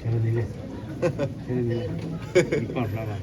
နံၤလဲၣ်, နံၤလဲၣ်, နံၤပာ်ဖျါဘၣ်.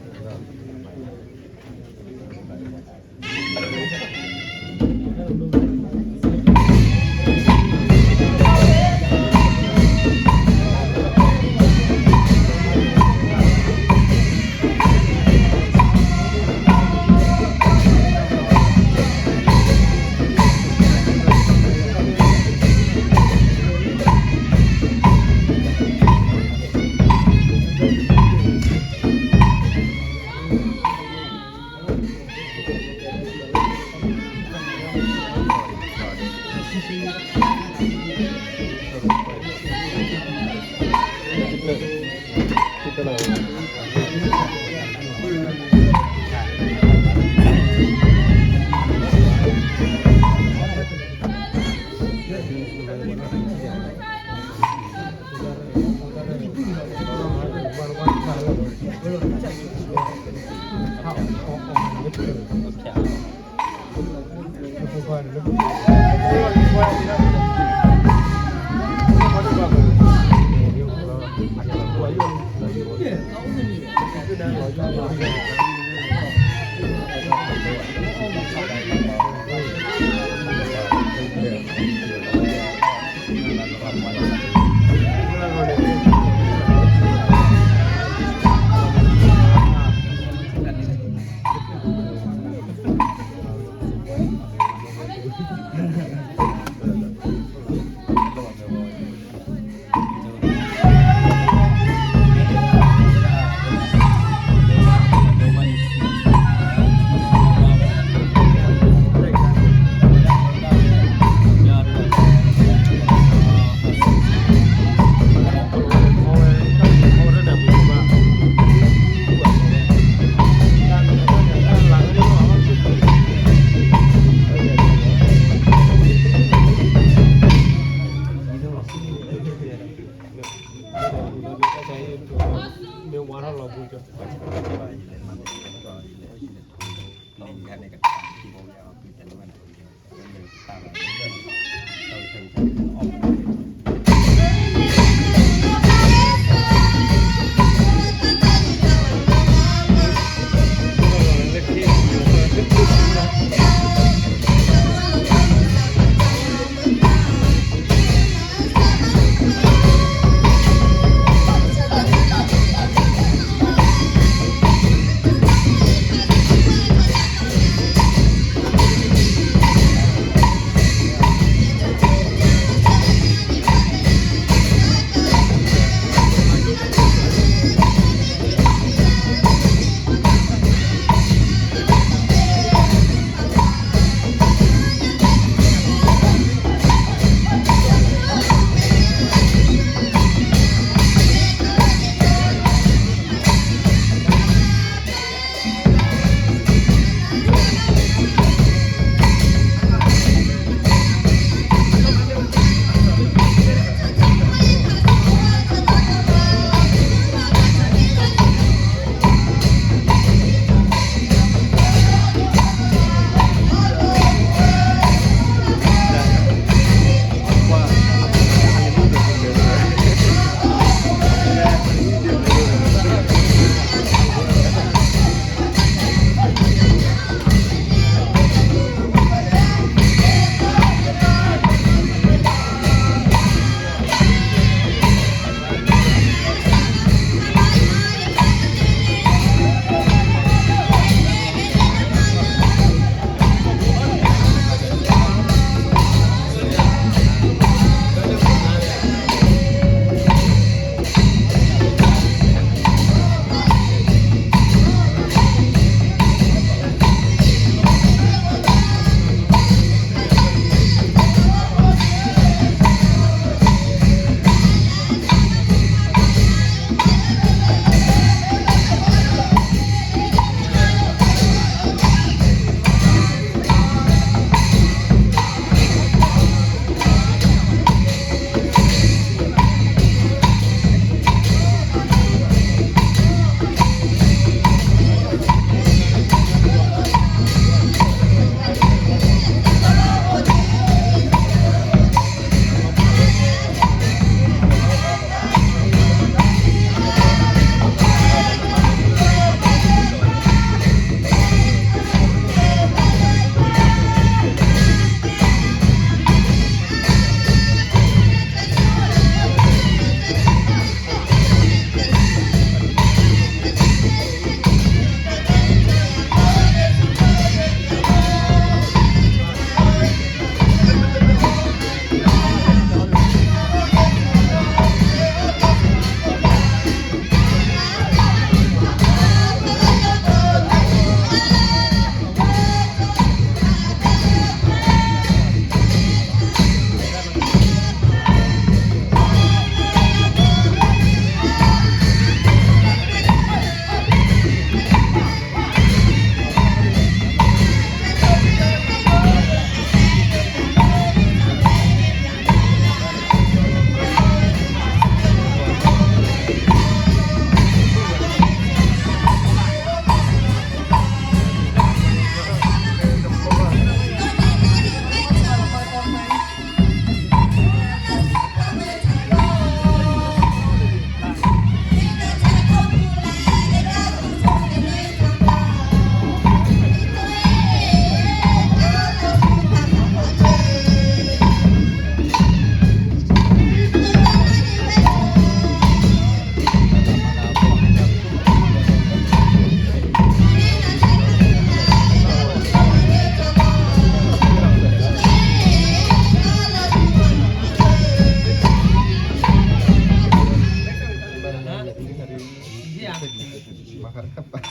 မၤဃာ်တခါပာ်,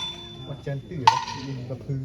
မၤကၢတုၤလီၤ, တဖု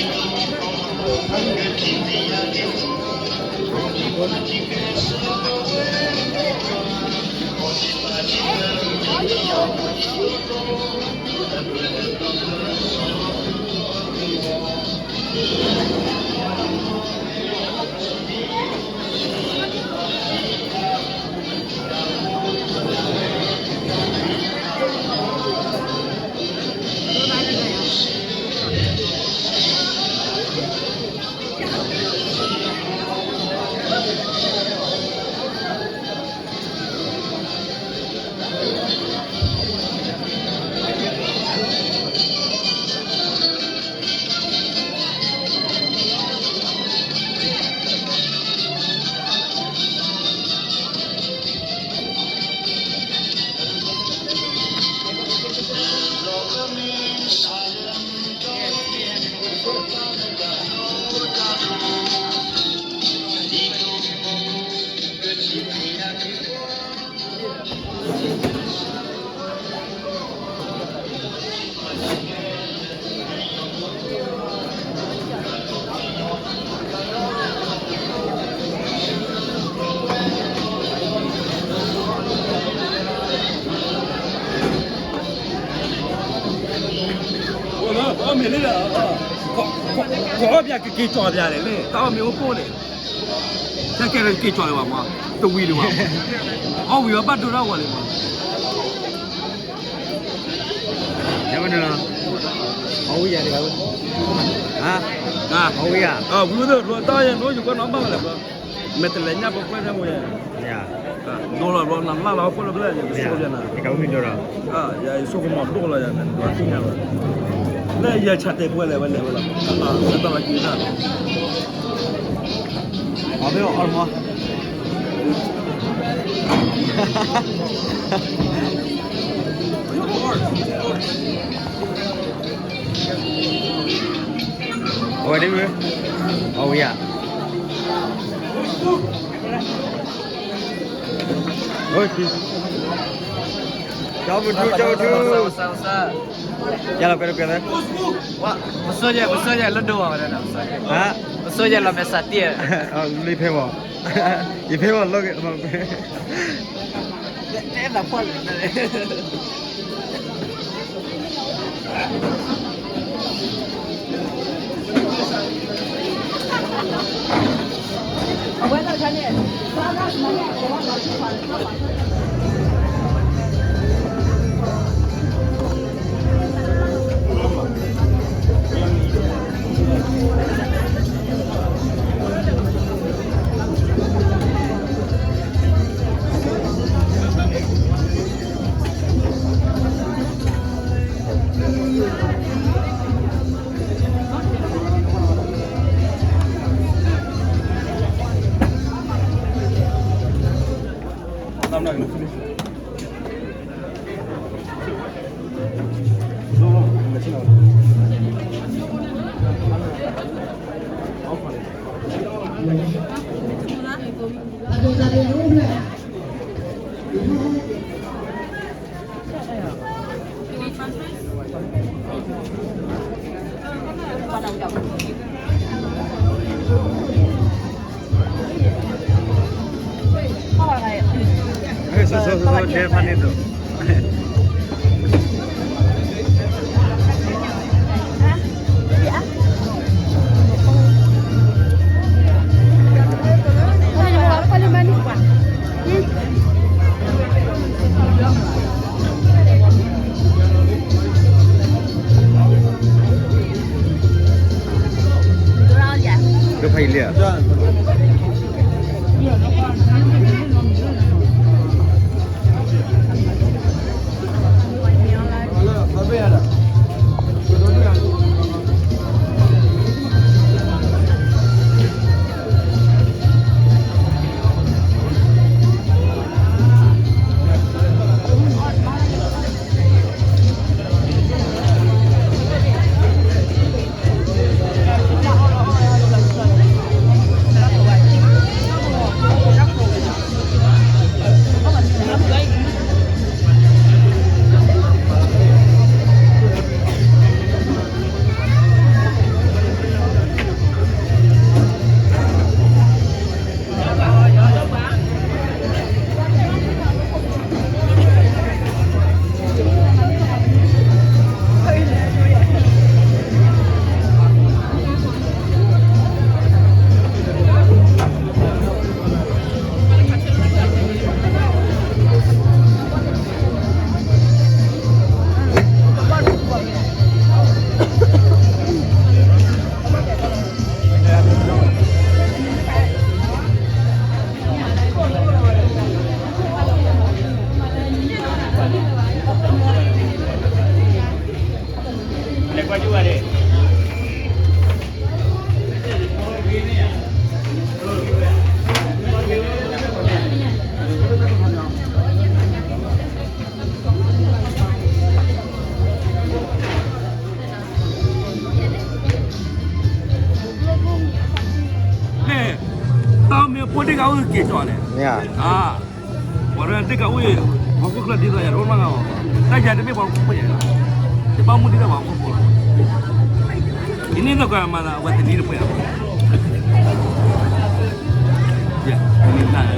အီၣ်မ့ၤလံဒီး ကအီၣ်ပၠးကက့ၤကၠီၣ်ပၠးလဲၣ်လၢ တၢ်အီၣ်မ့ၤအိၣ်ကိၣ်န့ၣ် ခဲကဲက့ၤကၠီၣ်လၢၤဘၣ်မး တဝံၤလၢၤဘၣ်မး အီၣ်ဝံၤအီၣ်ဘၣ်ဒိတၢ်ဂီၤလံမး ယဝဲန့ၣ်လီၤ အီၣ်ဝံၤယၤတဂၤဝဲ ဟါ အီၣ်ဝံၤယၤ ဝံၤဝဲသ့ၣ်တၢ်အီၣ်ယၤ ဒိယကီၢ်နီၣ်ဘၣ်ဝဲလဲၣ်ဘျီ မဲာ်တလဲၤညၣ်ပကွဲၢ်ထဲမူယၤ ဒိလီၤဘျီ နလၢ်လီၤ ဖိလၢဖျဲၣ် ယကဆိကမိၣ်ဒိၣ်လီၤ ယကဆိကမိၣ်ဒိၣ်လီၤယၤ နသ့ၣ်ညါလီၤ လၢယဆၣ်တဲာ်ပှဲၤလဲၣ်ဝဲလဲၣ်ဝဲလီၤ တၢ်လီၤက့ၤတၢ် အီၣ်မ့ၤ အဝဲဒ်မ့ၢ် အဝဲယၤ ကၠီမုၢ်ထူ ကၠီမုၢ်ထူ ယၤလီၤကွဲးတကွဲးလၢ ပစိယဲၢ် ပစိယဲၢ်လၢဒိၣ်ဘၣ်ဝဲဒၣ် ပစိယဲၢ်လီၤမဲာ်ဆးတံၢ် လၢဖဲဝဲ ယဖဲဝဲလီၤက့ၤ ဒ့ၣ်ကအိၣ်က့ၤကီးန့ၣ်, ပှၤဒ့ၣ်ကအိၣ်, ပှၤခိၣ်ချၢဒ်သိးယၤတအိၣ်နီတဂၤဘၣ်, တၢ်ယၤတမ့ၢ်ပှၤခိၣ်ဖိယၤ, ယဘၣ်မူဒ်သိးပှၤခိၣ်ဖိလီၤ, ယန့ၢ်သကိးမၤသးအဝဲသနံတပှဲၤ,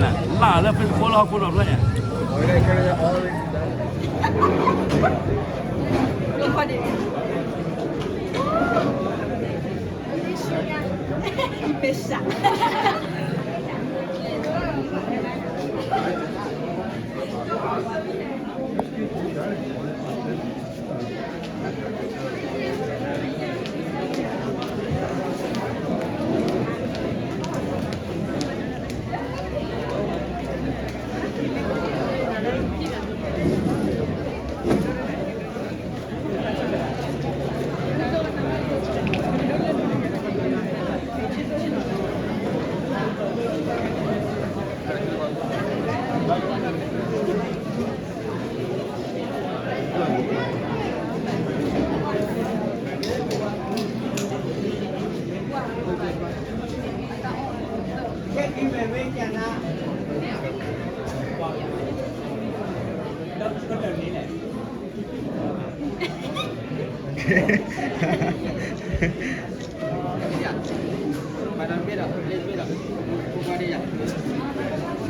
လၢ Facebook လၢဟီၣ်ခိၣ်ဒီးဖျၢၣ်ယၤ,